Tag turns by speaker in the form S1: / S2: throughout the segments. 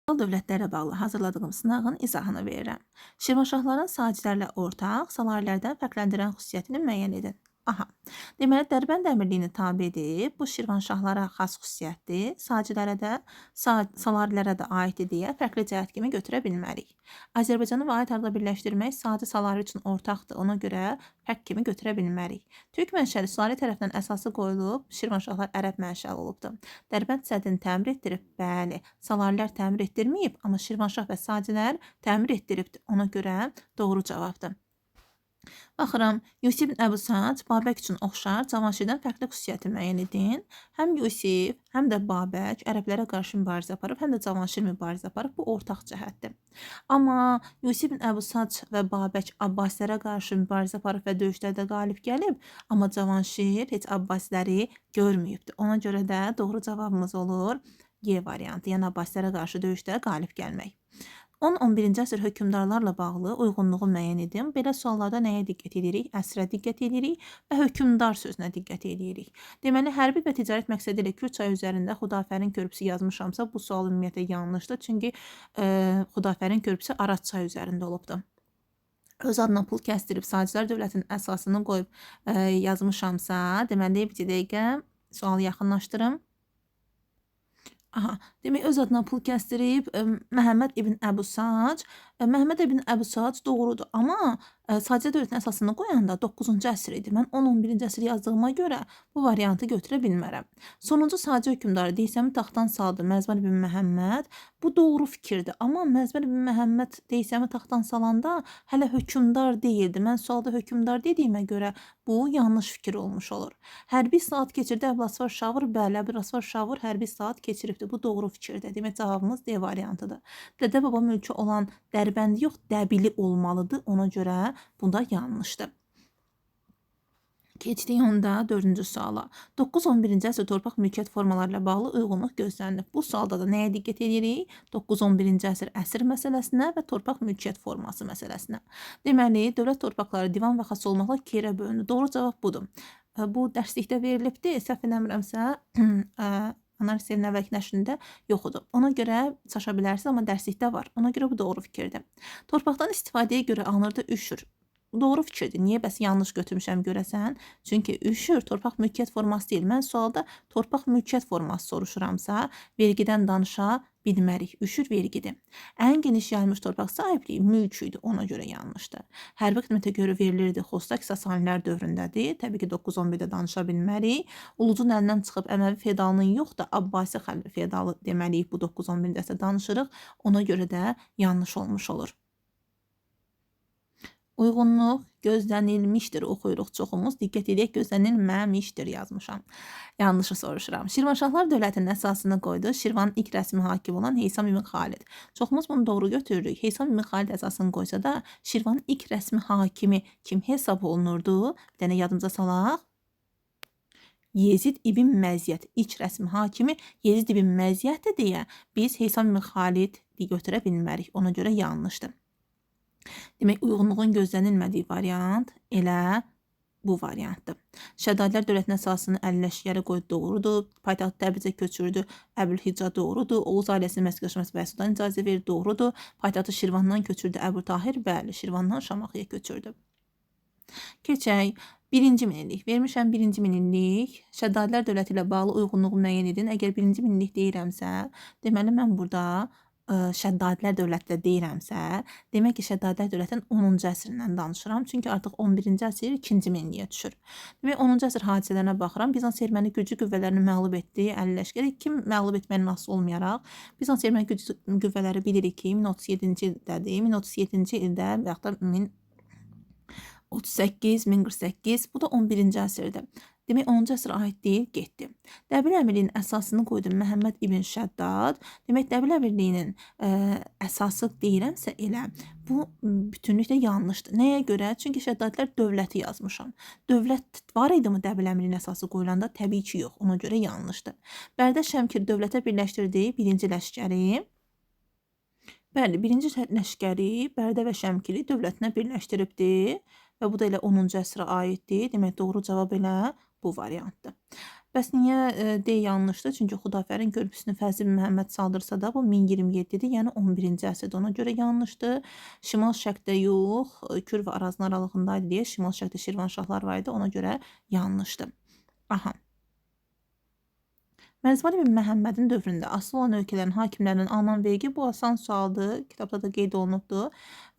S1: Dövlətlərlə bağlı hazırladığım sınağın izahını verirəm. Şirvanşahların sacilərlə ortaq, salarilərdən fərqləndirən xüsusiyyətini müəyyən edin. Aha. Deməli, Dərbənd əmirliyini tabe edib, bu Şirvanşahlara xas xüsusiyyətdir. Sacilərə də, salarilərə də aiddir deyə fərqli cəhət kimi götürə bilmərik. Azərbaycanı vahid adla birləşdirmək saci salari üçün ortaqdır. Ona görə fərq kimi götürə bilmərik. Türk mənşəli sülalə tərəfindən əsası qoyulub, Şirvanşahlar ərəb mənşəli olubdur. Dərbənd sədini təmir etdirib, bəli, salarilər təmir etdirməyib, amma Şirvanşah və sacilər təmir etdiribdir. Ona görə doğru cavabdır. Baxıram, Yusif ibn Əbu Saad Babək üçün oxşar, Cavanşirdən fərqli xüsusiyyəti müəyyən edin. Həm Yusif, həm də Babək ərəblərə qarşı mübarizə aparıb, həm də Cavanşir mübarizə aparıb. Bu ortaq cəhətdir. Amma Yusif ibn Əbu Saad və Babək Abbasilərə qarşı mübarizə aparıb və döyüşlərdə qalib gəlib, amma Cavanşir heç Abbasiləri görməyibdir. Ona görə də doğru cavabımız olur Y variantı, yəni Abbasilərə qarşı döyüşdə qalib gəlmək. 10-11-ci əsr hökmdarlarla bağlı uyğunluğu müəyyən edin. Belə suallarda nəyə diqqət edirik? Əsrə diqqət edirik və hökmdar sözünə diqqət edirik. Deməli, hərbi və ticarət məqsədi ilə Kür çayı üzərində Xudafərin körpüsü yazmışamsa, bu sual ümumiyyətlə yanlışdır. Çünki Xudafərin körpüsü Araz çayı üzərində olubdur. Öz adına pul kəsdirib Sacilər dövlətinin əsasını qoyub yazmışamsa, deməli, bir dəqiqə sualı yaxınlaşdırım. Aha, demək öz adına pul kəsdirib Məhəmməd ibn Əbu Sac. Məhəmməd ibn Əbu Sac doğrudur, amma Sacilər dövlətinin əsasını qoyanda 9-cu əsr idi. Mən 10-11-ci əsr yazdığıma görə bu variantı götürə bilmərəm. Sonuncu Saci hökmdarı Deysəmi taxtdan saldı Məzban ibn Məhəmməd. Bu doğru fikirdir, amma Məzban ibn Məhəmməd Deysəmi taxtdan salanda hələ hökmdar deyildi. Mən sualda hökmdar dediyimə görə bu yanlış fikir olmuş olur. Hərbi islahat keçirdi Əbülasvar Şavur. Bəli, Əbülasvar Şavur hərbi islahat keçiribdir. Bu doğru fikirdir. Demək cavabımız D variantıdır. Dədə-baba mülkü olan Dərbəndi yox, Dəbili olmalıdır. Ona görə bunda yanlışdır. Keçdik onda 4-cü suala. 9-11-ci əsr torpaq mülkiyyət formaları ilə bağlı uyğunluq gözlənilir. Bu sualda da nəyə diqqət edirik? 9-11-ci əsr əsr məsələsinə və torpaq mülkiyyət forması məsələsinə. Deməli, dövlət torpaqları divan və xas olmaqla iki yerə bölündü. Doğru cavab budur. Bu dərslikdə verilibdir. Səhv eləmirəmsə, Analiz evinin əvvəlki nəşrində yox idi. Ona görə çaşa bilərsiniz, amma dərslikdə var. Ona görə bu doğru fikirdir. Torpaqdan istifadəyə görə alınırdı üşür. Doğru fikirdir. Niyə bəs yanlış götürmüşəm görəsən? Çünki üşür torpaq mülkiyyət forması deyil. Mən sualda torpaq mülkiyyət forması soruşuramsa, vergidən danışa bilmərik. Üşür vergidir. Ən geniş yayılmış torpaq sahibliyi mülk idi. Ona görə yanlışdır. Hərbi xidmətə görə verilirdi. Xostak Sasanilər dövründədir. Təbii ki, 9-11-də danışa bilmərik. Ulucun əlindən çıxıb Əməvi feodalının yox da Abbasi feodalı deməliyik. Bu 9-11-də isə danışırıq. Ona görə də yanlış olmuş olur. Uyğunluq gözlənilmişdir oxuyuruq çoxumuz. Diqqət edək, gözlənilməmişdir yazmışam. Yanlışı soruşuram. Şirvanşahlar dövlətinin əsasını qoydu. Şirvanın ilk rəsmi hakimi olan Heysam ibn Xalid. Çoxumuz bunu doğru götürürük. Heysam ibn Xalid əsasını qoysa da Şirvanın ilk rəsmi hakimi kim hesab olunurdu? Bir dənə yadımıza salaq. Yezid ibn Məziyyət ilk rəsmi hakimi Yezid ibn Məziyyətdir deyə biz Heysam ibn Xalid götürə bilmərik. Ona görə yanlışdır. Demək, uyğunluğun gözlənilmədiyi variant elə bu variantdır. Şəddadilər dövlətinin əsasını Əli Ləşkəri qoydu, doğrudur. Paytaxt Təbrizə köçürdü, Əbülhicca doğrudur. Oğuz ailəsinin məskunlaşması Bəhsudan icazə verir, doğrudur. Paytaxtı Şirvandan köçürdü Əbu Tahir, bəli, Şirvandan Şamaxıya köçürdü. Keçək. Birinci minillik. Vermişəm birinci minillik. Şəddadilər dövləti ilə bağlı uyğunluğu müəyyən edin. Əgər birinci minillik deyirəmsə, deməli mən burada Şəddadilər dövləti də deyirəmsə, demək ki, Şəddadilər dövlətinin 10-cu əsrindən danışıram. Çünki artıq 11-ci əsr ikinci minilliyə düşür. Demək 10-cu əsr hadisələrinə baxıram. Bizans erməni güclü qüvvələrini məğlub etdi. Əli Ləşkəri kim məğlub etməyə nasil olmayaraq Bizans erməni güclü qüvvələri bilirik ki, 1037-ci ildədir. 1037-ci ildə və yaxud da 1038, 1048, bu da 11-ci əsrdir. Demək 10-cu əsrə aid deyil, getdi. Dəbil Əmirliyinin əsasını qoydu Məhəmməd ibn Şəddad. Demək Dəbil Əmirliyinin əsası deyirəmsə elə bu bütünlüklə yanlışdır. Nəyə görə? Çünki Şəddadilər dövləti yazmışam. Dövlət var idi mı Dəbil Əmirliyinin əsası qoyulanda? Təbii ki, yox. Ona görə yanlışdır. Bərdə Şəmkir dövlətə birləşdirdi birinci ləşkəri. Bəli, birinci ləşkəri Bərdə və Şəmkiri dövlətinə birləşdiribdi və bu da elə 10-cu əsrə aiddir. Demək doğru cavab elə bu variantdır. Bəs niyə D yanlışdır? Çünki Xudafərin körpüsünü Fəzli Məhəmməd saldırsa da bu 1027-dir, yəni 11-ci əsrdə, ona görə yanlışdır. Şimal-şərqdə yox, Kür və Arazın aralığındaydı deyə şimal-şərqdə Şirvanşahlar var idi, ona görə yanlışdır. Aha. Mərzban ibn Məhəmmədin dövründə asılı olan ölkələrin hakimlərindən alınan vergi, bu asan sualdır, kitabda da qeyd olunubdur.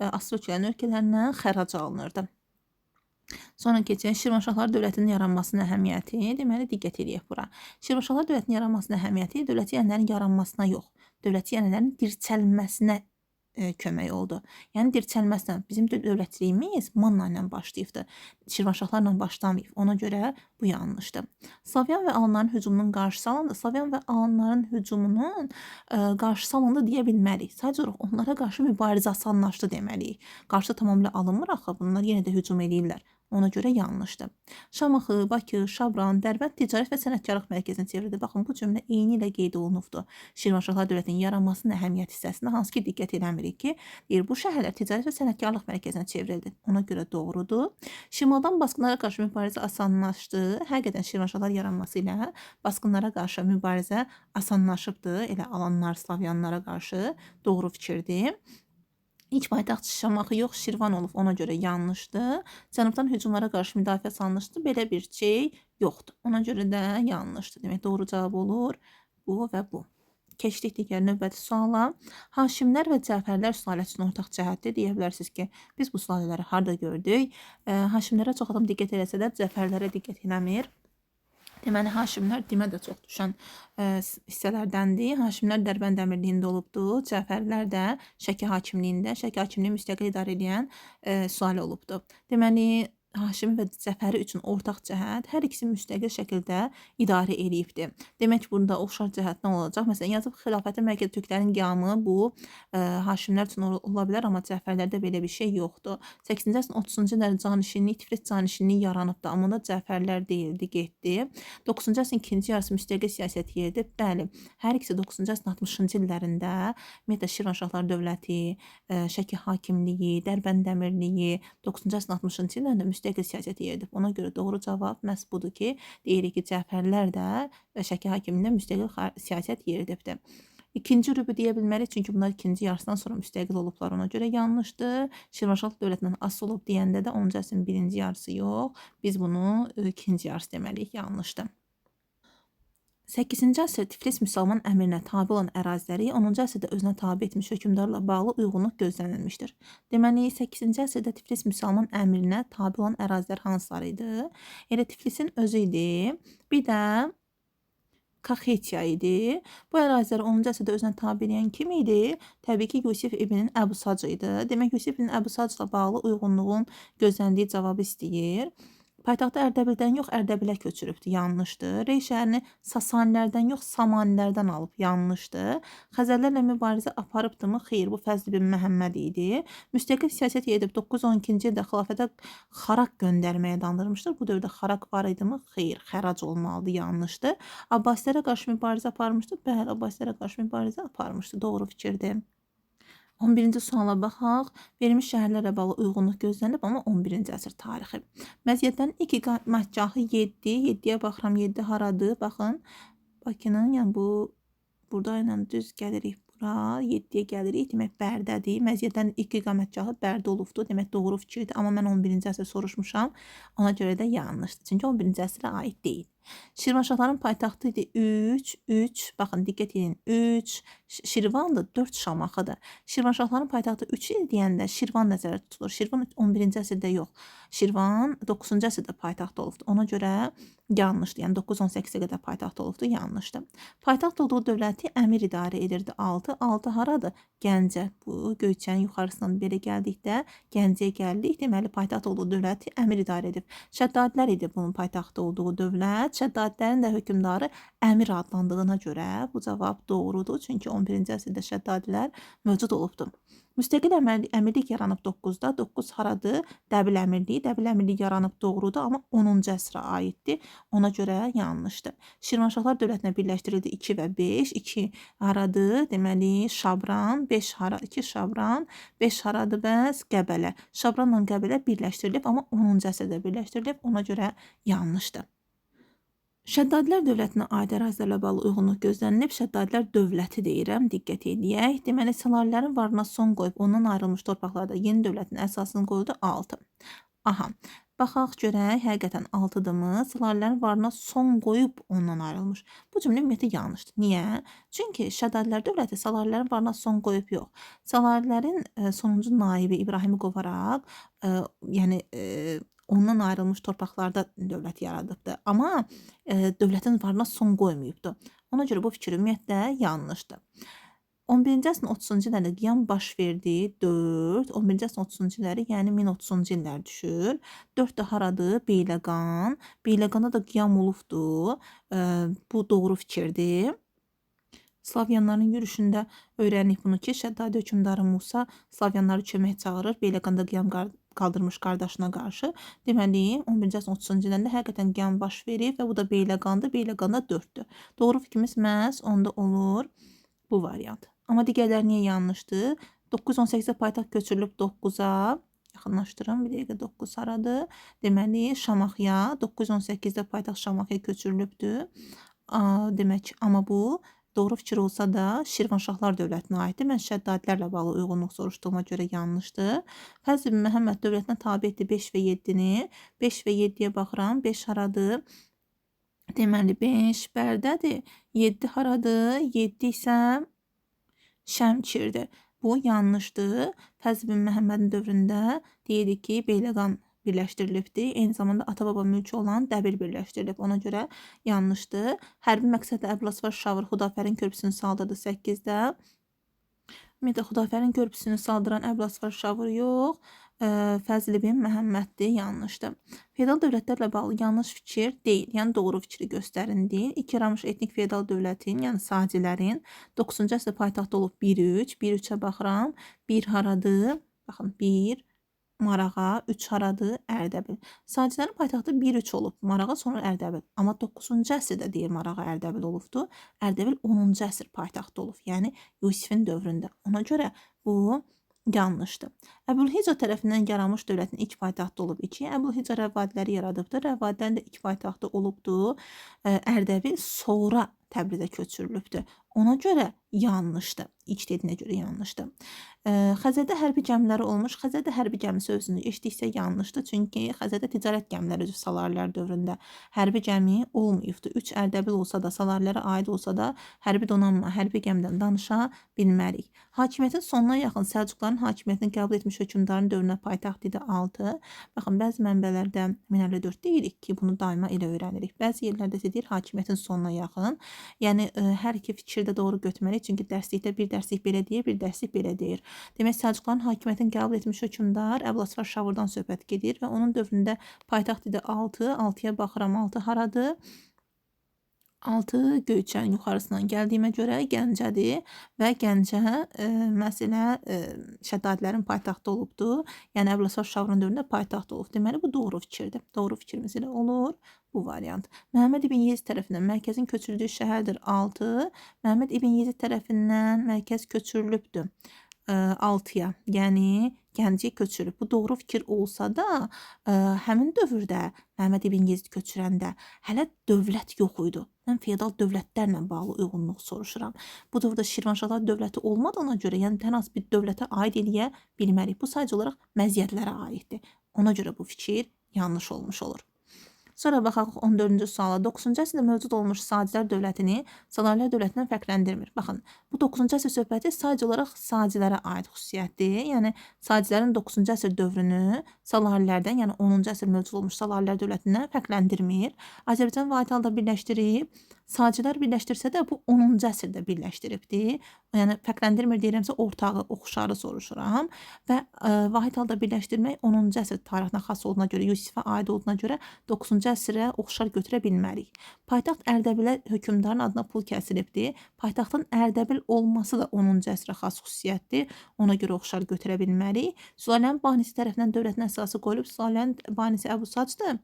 S1: Asılı ölkələrin ölkələrindən xərac alınırdı. Sonra keçək Şirvanşahlar dövlətinin yaranmasının əhəmiyyəti. Deməli, diqqət eləyək bura. Şirvanşahlar dövlətinin yaranmasının əhəmiyyəti dövləti ənənələrin yaranmasına yox, dövləti ənənələrin dirçəlməsinə kömək oldu. Yəni dirçəlməsinə bizim dövlətçiliyimiz Manna ilə başlayıbdı. Şirvanşahlarla başlamayıb. Ona görə bu yanlışdır. Slavyan və Alanların hücumunun qarşısı alındı. Slavyan və Alanların hücumunun qarşısı alındı deyə bilmərik. Sadəcə olaraq onlara qarşı mübarizə asanlaşdı deməliyik. Qarşı tamamilə alınmır axı, bunlar yenə də hücum eləyirlər. Ona görə yanlışdır. Şamaxı, Bakı, Şabran, Dərbənd ticarət və sənətkarlıq mərkəzinə çevrildi. Baxın, bu cümlə eyni ilə qeyd olunubdur. Şirvanşahlar dövlətinin yaranmasının əhəmiyyət hissəsində hansı ki diqqət eləmirik ki, deyir, bu şəhərlər ticarət və sənətkarlıq mərkəzinə çevrildi. Ona görə doğrudur. Şimaldan basqınlara qarşı mübarizə asanlaşdı. Həqiqətən Şirvanşahlar yaranması ilə basqınlara qarşı mübarizə asanlaşıbdır. Elə alanlar, slavyanlara qarşı doğru fikirdir. İlk paytaxt Şamaxı yox, Şirvan olub, ona görə yanlışdır. Cənubdan hücumlara qarşı müdafiə salınmışdı. Belə bir şey yoxdur. Ona görə də yanlışdır. Demək, doğru cavab olur bu və bu. Keçdik digər növbəti suala. Haşimlər və Cəfərlər sülaləsi üçün ortaq cəhətdir. Deyə bilərsiniz ki, biz bu sülalələri harda gördük? Haşimlərə çox adam diqqət eləsə də Cəfərlərə diqqət eləmir. Deməli, Haşimlər dimə də çox düşən hissələrdəndir. Haşimlər Dərbənd əmirliyində olubdu. Cəfərlər də Şəki hakimliyində, Şəki hakimliyi müstəqil idarə edən sülalə olubdu. Deməli, Haşimi və Cəfəri üçün ortaq cəhət hər ikisi müstəqil şəkildə idarə eləyibdi. Demək, bunda oxşar cəhət nə olacaq? Məsələn, yazıb xilafətin mərkəzi türklərin qiyamı bu Haşimlər üçün ola bilər, amma Cəfərlərdə belə bir şey yoxdur. 8-ci əsrin 30-cu illərdə canişinlik, Tiflis canişinliyi yaranıbdı, amma onda Cəfərlər deyildi, getdi. 9-cu əsrin ikinci yarısı müstəqil siyasət yeridib. Bəli, hər ikisi 9-cu əsrin 60-cı illərində ümumiyyətlə Şirvanşahlar dövləti, Şəki hakimliyi, Dərbənd əmirliyi 9-cu əsrin 60-cı illərində müstəqil siyasət yeridib. Ona görə doğru cavab məhz budur ki, deyirik ki, Cəfərlər də Şəki hakimliyində müstəqil siyasət yeridibdir. İkinci rübü deyə bilmərik, çünki bunlar ikinci yarısından sonra müstəqil olublar. Ona görə yanlışdır. Şirvanşah dövlətindən asılı olub deyəndə də 10-cu əsrin birinci yarısı yox, biz bunu ikinci yarısı deməliyik, yanlışdır. 8-ci əsr Tiflis müsəlman əmirinə tabe olan əraziləri 10-cu əsrdə özünə tabe etmiş hökmdarla bağlı uyğunluq gözlənilmişdir. Deməli, 8-ci əsrdə Tiflis müsəlman əmirinə tabe olan ərazilər hansılar idi? Elə Tiflisin özü idi, bir də Kaxetiya idi. Bu əraziləri 10-cu əsrdə özünə tabe edən kim idi? Təbii ki, Yusif ibn Əbu Sac idi. Demək, Yusif ibn Əbu Sacla bağlı uyğunluğun gözləndiyi cavabı istəyir. Paytaxtı Ərdəbildən yox, Ərdəbilə köçürübdür, yanlışdır. Rey şəhərini Sasanilərdən yox, Samanilərdən alıb, yanlışdır. Xəzərlərlə mübarizə aparıbdımı? Xeyr, bu Fəzl ibn Məhəmməd idi. Müstəqil siyasət yeridib 912-ci ildə xilafətə xaraq göndərməyə dandırmışdır. Bu dövrdə xaraq var idimi? Xeyr, xərac olmalıdır, yanlışdır. Abbasilərə qarşı mübarizə aparmışdı? Bəli, Abbasilərə qarşı mübarizə aparmışdı, doğru fikirdir. 11-ci suala baxaq. Verilmiş şəhərlərlə bağlı uyğunluq gözlənilib, amma 11-ci əsr tarixi. Məziyyətlərin ilk iqamətgahı 7. 7-yə baxıram, 7 haradır? Baxın, Bakının, yəni bu, burada ilə düz gəlirik bura, 7-yə gəlirik. Demək, Bərdədir. Məziyyətlərin ilk iqamətgahı Bərdə olubdur. Demək, doğru fikirdir. Amma mən 11-ci əsr soruşmuşam. Ona görə də yanlışdır. Çünki 11-ci əsrə aid deyil. Şirvanşahların paytaxtı idi 3, 3, baxın diqqət edin, 3, Şirvandır, 4 Şamaxıdır. Şirvanşahların paytaxtı 3 idi deyəndə Şirvan nəzərdə tutulur. Şirvan 11-ci əsrdə yox, Şirvan 9-cu əsrdə paytaxt olubdur. Ona görə yanlışdır. Yəni 918-ə qədər paytaxt olubdur, yanlışdır. Paytaxt olduğu dövləti əmir idarə edirdi. 6, 6 haradır? Gəncə. Bu Göyçənin yuxarısından belə gəldikdə Gəncəyə gəldik. Deməli, paytaxt olduğu dövləti əmir idarə edib. Şəddadilər idi bunun paytaxtı olduğu dövlət. Şəddadilərin də hökmdarı əmir adlandığına görə bu cavab doğrudur. Çünki 11-ci əsrdə Şəddadilər mövcud olubdur. Müstəqil əmirlik yaranıb 9-da. 9 haradır? Dəbil əmirliyi. Dəbil əmirliyi yaranıb doğrudur, amma 10-cu əsrə aiddir. Ona görə yanlışdır. Şirvanşahlar dövlətinə birləşdirildi 2 və 5. 2 haradır? Deməli, Şabran. 5 hara, 2 Şabran. 5 haradır bəs? Qəbələ. Şabranla Qəbələ birləşdirilib, amma 10-cu əsrdə birləşdirilib. Ona görə yanlışdır. Şəddadilər dövlətinə aid ərazilərlə bağlı uyğunluq gözlənilib. Şəddadilər dövləti deyirəm, diqqət eləyək. Deməli, Salarilərin varına son qoyub ondan ayrılmış torpaqlarda yeni dövlətin əsasını qoyuldu 6. Aha, baxaq görək, həqiqətən 6-dırmı? Salarilərin varına son qoyub ondan ayrılmış. Bu cümlə ümumiyyətlə yanlışdır. Niyə? Çünki Şəddadilər dövləti Salarilərin varına son qoyub yox. Salarilərin sonuncu naibi İbrahimi qovaraq, yəni ondan ayrılmış torpaqlarda dövlət yaradıbdır. Amma dövlətin varına son qoymayıbdır. Ona görə bu fikir ümumiyyətlə yanlışdır. 11-ci əsrin 30-cu illərində qiyam baş verdi. 4, 11-ci əsrin 30-cu illəri, yəni 1030-cu illər düşür. 4 də haradır? Beyləqan. Beyləqanda da qiyam olubdur. Bu doğru fikirdir. Slavyanların yürüşündə öyrənirik bunu ki, Şəddadi hökmdarı Musa Slavyanları kömək çağırır. Beyləqanda qiyam qaldırmış qardaşına qarşı. Deməli, 11-ci əsrin 30-cu illərində həqiqətən qiyam baş verib və bu da Beyləqandır. Beyləqanda 4-dür. Doğru fikrimiz məhz onda olur bu variant. Amma digərləri niyə yanlışdır? 918-də paytaxt köçürülüb 9-a. Yaxınlaşdırım. Bir dəqiqə 9 haradır? Deməli, Şamaxıya. 918-də paytaxt Şamaxıya köçürülübdür. Demək, amma bu doğru fikir olsa da Şirvanşahlar dövlətinə aiddir. Mən Şəddadilərlə bağlı uyğunluq soruşduğuma görə yanlışdır. Fəzl ibn Məhəmməd dövlətinə tabe etdi 5 və 7-ni. 5 və 7-yə baxıram. 5 haradır? Deməli, 5 Bərdədir. 7 haradır? 7 isə Şəmkirdir. Bu yanlışdır. Fəzl ibn Məhəmmədin dövründə deyirik ki, Beyləqan birləşdirilibdir. Eyni zamanda ata-baba mülkü olan Dəbil birləşdirilib. Ona görə yanlışdır. Hərbi məqsədlə Əbulasvar Şavur Xudafərin körpüsünü saldırdı 8-də. Ümumiyyətlə Xudafərin körpüsünü saldıran Əbulasvar Şavur yox, Fəzl ibn Məhəmməddir, yanlışdır. Feodal dövlətlərlə bağlı yanlış fikir deyil, yəni doğru fikri göstərin deyil. İlk yaranmış etnik feodal dövlətin, yəni Sacilərin 9-cu əsrdə paytaxtı olub 1-3. 1-3-ə baxıram. 1 haradır? Baxın, 1 Marağa, 3 haradır? Ərdəbil. Sacilərin paytaxtı 1-3 olub. Marağa, sonra Ərdəbil. Amma 9-cu əsrdə deyir Marağa Ərdəbil olubdur. Ərdəbil 10-cu əsr paytaxtı olub. Yəni Yusifin dövründə. Ona görə bu yanlışdır. Əbülhica tərəfindən yaranmış dövlətin ilk paytaxtı olub 2. Əbülhica Rəvadiləri yaradıbdır. Rəvadilərin də ilk paytaxtı olubdur. Ərdəbil sonra Təbrizə köçürülübdür. Ona görə yanlışdır. İlk dediyinə görə yanlışdır. Xəzərdə hərbi gəmiləri olmuş. Xəzərdə hərbi gəmi sözünü eşitdiksə yanlışdır. Çünki Xəzərdə ticarət gəmiləri üzr Salarilər dövründə hərbi gəmi olmayıbdır. 3 Ərdəbil olsa da, Salarilərə aid olsa da hərbi donanma, hərbi gəmidən danışa bilmərik. Hakimiyyətin sonuna yaxın Səlcuqların hakimiyyətini qəbul etmiş hökmdarın dövrünə paytaxt idi 6. Baxın, bəzi mənbələrdə 1054 deyirik ki, bunu daima elə öyrənirik. Bəzi yerlərdə isə deyir hakimiyyətin sonuna yaxın. Yəni hər iki fikir də doğru götürməliyik. Çünki dərslikdə bir dərslik belə deyir, bir dərslik belə deyir. Demək, Səlcuqların hakimiyyətini qəbul etmiş hökmdar Əbulasvar Şavurdan söhbət gedir və onun dövründə paytaxt idi 6. 6-ya baxıram, 6 haradır? 6 Göyçənin yuxarısından gəldiyimə görə Gəncədir və Gəncə məhz elə Şəddadilərin paytaxtı olubdur. Yəni Əbulasvar Şavurun dövründə paytaxt olub. Deməli, bu doğru fikirdir. Doğru fikrimiz elə olur bu variant. Məhəmməd ibn Yezid tərəfindən mərkəzin köçürüldüyü şəhərdir 6. Məhəmməd ibn Yezid tərəfindən mərkəz köçürülübdür 6-ya, yəni Gəncəyə köçürülüb. Bu doğru fikir olsa da, həmin dövrdə Məhəmməd ibn Yezid köçürəndə hələ dövlət yox idi. Mən feodal dövlətlərlə bağlı uyğunluq soruşuram. Bu dövrdə Şirvanşahlar dövləti olmadığına görə, yəni hər hansı bir dövlətə aid eləyə bilmərik. Bu sadəcə olaraq məziyyətlərə aiddir. Ona görə bu fikir yanlış olmuş olur. Sonra baxaq 14-cü suala. 9-cu əsrdə mövcud olmuş Sacilər dövlətini Salarilər dövlətindən fərqləndirmir. Baxın, bu 9-cu əsr söhbəti sadəcə olaraq Sacilərə aid xüsusiyyətdir. Yəni Sacilərin 9-cu əsr dövrünü Salarilərdən, yəni 10-cu əsr mövcud olmuş Salarilər dövlətindən fərqləndirmir. Azərbaycan vahid halda birləşdirib, Sacilər birləşdirsə də bu 10-cu əsrdə birləşdiribdir. Yəni fərqləndirmir deyirəmsə ortağı, oxşarı soruşuram və vahid halda birləşdirmək 10-cu əsr tarixinə xas olduğuna görə, Yusifə aid olduğuna görə 9-cu əsrə oxşar götürə bilmərik. Paytaxt Ərdəbilə hökmdarın adına pul kəsilibdir. Paytaxtın Ərdəbil olması da 10-cu əsrə xas xüsusiyyətdir. Ona görə oxşar götürə bilmərik. Sülalənin banisi tərəfindən dövlətin əsası qoyulub. Sülalənin banisi Əbu Sacdır.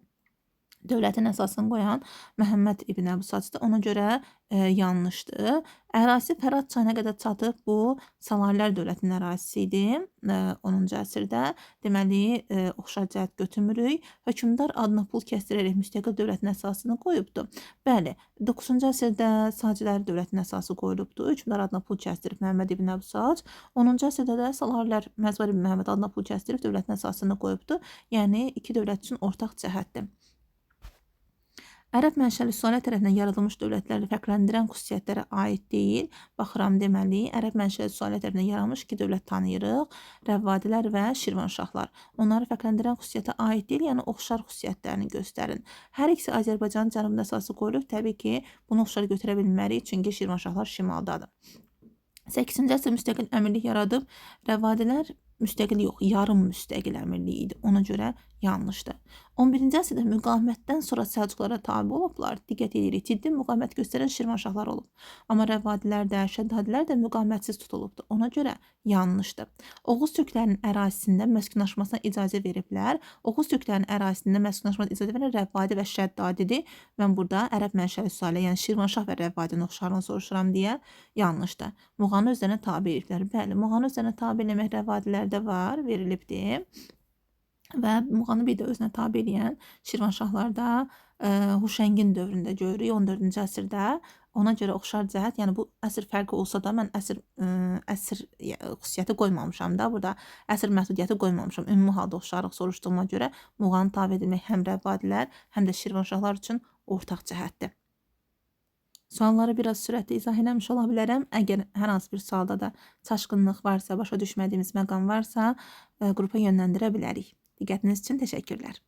S1: Dövlətin əsasını qoyan Məhəmməd İbn Əbu Sacdır. Ona görə yanlışdır. Ərazisi Fərat çayına qədər çatıb, bu Salarilər dövlətinin ərazisi idi 10-cu əsrdə. Deməli, oxşar cəhət götürmürük. Hökmdar adına pul kəsdirərək müstəqil dövlətin əsasını qoyubdu. Bəli, 9-cu əsrdə Sacilər dövlətinin əsası qoyulubdu. Hökmdar adına pul kəsdirib Məhəmməd İbn Əbu Sac. 10-cu əsrdə də Salarilər Məzvar İbn Məhəmməd adına pul kəsdirib dövlətin əsasını qoyubdu. Yəni iki dövlət üçün ortaq cəhətdir. Ərəb mənşəli sülalə tərəfindən yaradılmış dövlətləri fərqləndirən xüsusiyyətlərə aid deyil. Baxıram, deməli, ərəb mənşəli sülalə tərəfindən yaranmış iki dövlət tanıyırıq. Rəvadilər və Şirvanşahlar. Onları fərqləndirən xüsusiyyətə aid deyil, yəni oxşar xüsusiyyətlərini göstərin. Hər ikisi Azərbaycanın cənubunda əsası qoyulub. Təbii ki, bunu oxşar götürə bilmərik, çünki Şirvanşahlar şimaldadır. 8-ci əsr müstəqil əmirlik yaradıb. Rəvadilər müstəqil yox, yarım müstəqil əmirlik idi. Ona görə yanlışdır. 11-ci əsrdə müqavimətdən sonra Səlcuqlara tabe olublar. Diqqət edirik, ciddi müqavimət göstərən Şirvanşahlar olub. Amma Rəvadilər də, Şəddadilər də müqavimətsiz tutulubdur. Ona görə yanlışdır. Oğuz türklərinin ərazisində məskunlaşmasına icazə veriblər. Oğuz türklərinin ərazisində məskunlaşmasına icazə verən Rəvadi və Şəddadidir. Mən burada ərəb mənşəli sülalə, yəni Şirvanşah və Rəvadinin oxşarlığını soruşuram deyə yanlışdır. Muğanı özlərinə tabe ediblər. Bəli, Muğanı özlərinə tabe eləmək Rəvadilərdə var, verilibdir. Və Muğanı bir də özünə tabe eləyən Şirvanşahlarda Huşəngin dövründə görürük, 14-cü əsrdə. Ona görə oxşar cəhət, yəni bu əsr fərqi olsa da mən əsr xüsusiyyəti qoymamışam da, burada əsr məhdudiyyəti qoymamışam. Ümumi halda oxşarlıq soruşduğuma görə Muğanı tabe edilmək həm Rəvadilər, həm də Şirvanşahlar üçün ortaq cəhətdir. Sualları biraz sürətli izah eləmiş ola bilərəm. Əgər hər hansı bir sualda da çaşqınlıq varsa, başa düşmədiyimiz məqam varsa, qrupa yönləndirə bilərik. Diqqətiniz üçün təşəkkürlər.